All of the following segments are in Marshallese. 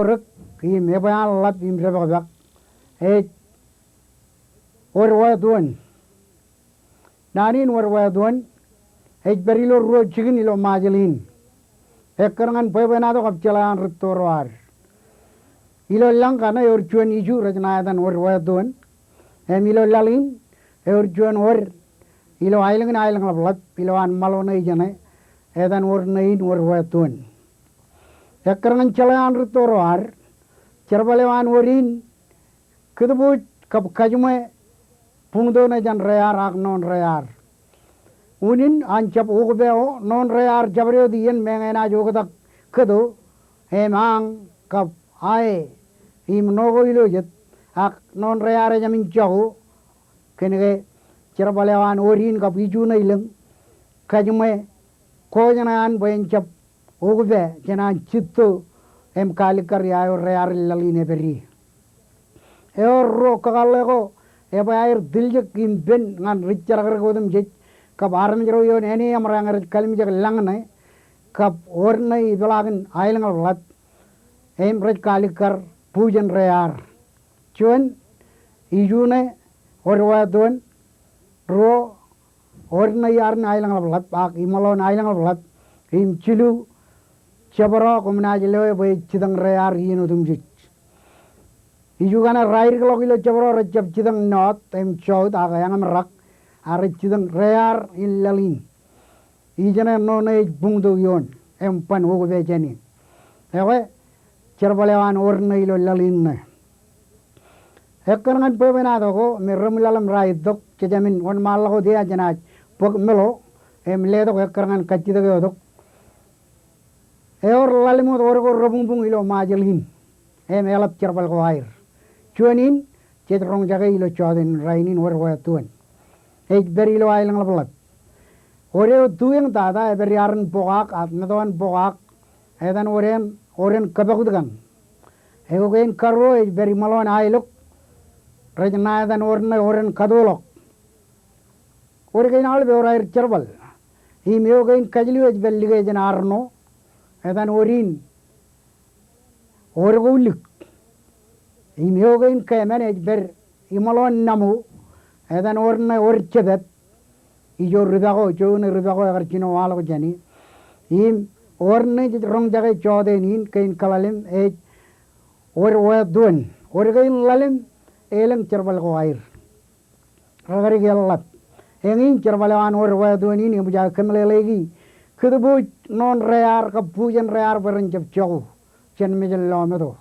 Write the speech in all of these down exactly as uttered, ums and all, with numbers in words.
Rōk im ebwe an ḷap im depakpak ej wōr wāween. Naan in wōr wāween ej pād ilo ruo jikin ilo Ṃajeḷ in. Ekkar ñan bwebwenato kab jeḷā an rūtto ro ad. Ilo lañ kaṇe ewōr juon iju rej ṇa etan wōr wāween. Im ilo laḷ in ewōr juon wōr ilo aelōñ in Aelōñḷapḷap ilo an ṃaḷo ṇe ijeṇe etan wōr ṇe in wōr wāween. Ekkar ñan jeḷā an rūtto ro ad, jerbal eo an wōr in kūtbuuj kab kajiṃwe buñto ṇe jān rear ak noon rear. Unin an jab okpe ko, noon rear jabdewōt iien meñe enaaj oktak kōto im añ kab ae im ṇo ko ilo jet, ak noon rear ejāmin jako. Kōnke jerbal eo an wōr in kab iju ṇe ilōñ, kajiṃwe ko jeṇe an bwe en jab okpe jān an jitto im kalikkar ia eo rear in laḷ in epād ie. Ewōr ruo kakōḷḷe ko ebwe aer tiljek im pen ñan ri jerọk rōk otemjej kab armej ro ioon āne im rañe rej kalimjek lañ ṇe kab wōr ṇe ipeḷaakin Aelōñḷapḷap im rej kalikkar bujen rear. Juon, iju ṇe wōr wāween. Ruo, wōr ṇe iarin Aelōñḷapḷap ak iṃaḷoon Aelōñḷapḷap. Im jilu, jebdọọ koṃ naaj loe bwe ej jitōñ rear iien otemjej. Iju kaṇe rairikḷọk ilo jebdọọ rej jab jitōñ north im south ak eañōmrak, ak rej jitōñ rear in laḷ in. Ijeṇe ṇo ṇe ej buñto ioon im ban okpe jāne. Ekwe, jerbal eo an wōr ṇe ilo laḷ in ṇe. Ekkar ñan bwebwenato ko me reṃwilaḷ im raar itok, jejāmin wōnṃaanḷọk wōt ia jenaaj bōk meḷo im letok ekkar ñan kajjitōk eo tok. Ewōr ḷalem wōt wōr ko rebuñbuñ ilo Ṃajeḷ in im eḷap jerbal ko aer. Juon in jej roñjake ilo jọteen in rainin wōr wāween. Ej pād ilo Aelōñḷapḷap. Wōr eo tu eñ tata epād iarin pokak ak metoan pokak etan wōr en, wōr en kōpọktok kaṇ. Eo kein karuo ej pād iṃaḷoon Aelok, rej ṇa etan wōr ṇe wōr en katoḷọk. Wōr kein aolep ewōr aer jerbal. Im eo kein kajilu ej pād like jān arṇo etan wōr in wōr ko lik. Im eo kein keemān ej pād iṃaḷoon Naṃo etan wōr ṇe wōr jepād. Ijo ripako, joñan ripako ekar jino waḷọk jāne. Im wōr ṇe jej roñjake jọteen in kein kaḷalem ej wōr wāween. Wōr kein ḷalem elōñ jerbal ko aer. Rekar eḷap. Eñin jerbal eo an wōr wāween in eṃōj aō kōmeḷeḷeiki kūtbuuj noon rear kab bujen rear bwe ren jab jako jān mejān lọmeto.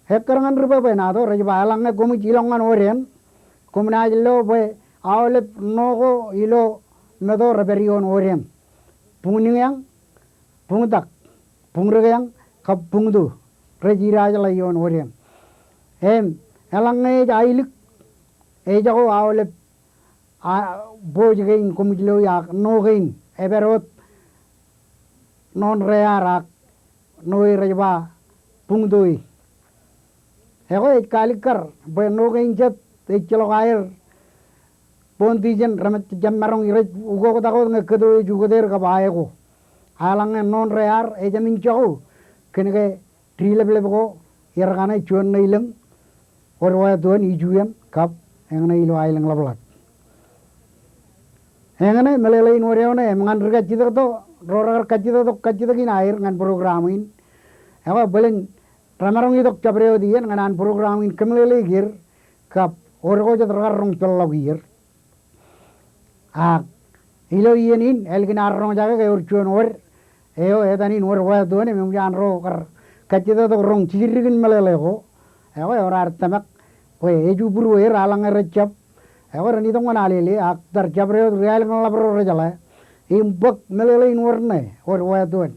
Ekkar ñan ri bwebwenato rej ba eḷaññe koṃij ilọk ñan wōr eṇ, koṃ naaj lo bwe aolep ṇo ko ilo meto re pād ioon wōr eṇ. Buñniñeañ, buñtak, buñrikeañ kab buñto rej idaajḷọk ioon wōr eṇ. Im eḷaññe ej ailik, ejako aolep a, bōj kein koṃij lo ak ṇo kein epād wōt noon rear ak ṇo e rej ba buñto e. Ekwe ej kalikkar bwe ṇo kein jet ejjeḷọk aer bondijin reṃōj jab maroñ rej ukoktak wōt ñe kōto ej ukōt er kab ae ko. Eḷaññe noon rear ejāmin jako, kōnke dileplep ko er kaṇe juon ṇe ilōñ wōr wāween iju eṇ kab eñṇe ilo Aelōñḷapḷap. Eñṇe meḷeḷein wōr eo ṇe im ñan ri kajjitōk tok ro rekar kajjitōk tok kajjitōk in aer ñan program in. Ekwe bōlen remaroñ itok jabdewōt iien ñan an program in kōmeḷeḷeik er kab wōr ko jet rekar roñ peḷḷọk ier. Ak ilo iien in ālikin ad roñjake ke ewōr juon wōr eo etan in wōr wāween im eṃōj an ro kar kajjitōk tok roñ jidikdik in meḷeḷe ko. Ekwe ewōr ad tōmak bwe ej ubūrueir eḷaññe rej jab. Ekwe ren itok ñan alele ak tar jabdewōt ri Aelōñḷap ro rejeḷā im bōk meḷeḷein wōr ṇe wōr wāween.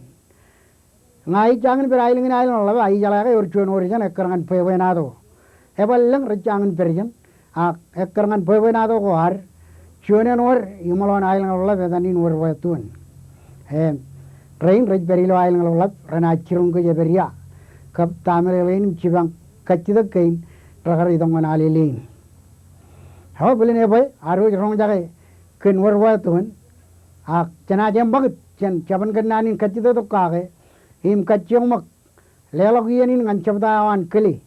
Ña ij jañin pād aelōñ in Aelōñḷap, a ijeḷā ke ewōr juon wōr jān ekkar ñan bwebwenato. Eban lōñ rej jañin pād jān, ak ekkar ñan bwebwenato ko ad, juon eṇ wōr iṃaḷoon Aelōñḷap etan in wōr wāween. Im rein rej pād ilo Aelōñḷap renaaj jiroñ kōj epād ia, kab ta meḷeḷein im jipañ kajjitōk kein rekar itok ñan alele in. Ekwe bōlen ebwe ad wōj roñjake kōn wōr wāween, ak jenaaj eṃṃakūt jān jabōn kōnnaan in kajjitōk tok kake im kajjioñ ṃōk Leḷọk iien in ñan jebta eo an Kōle.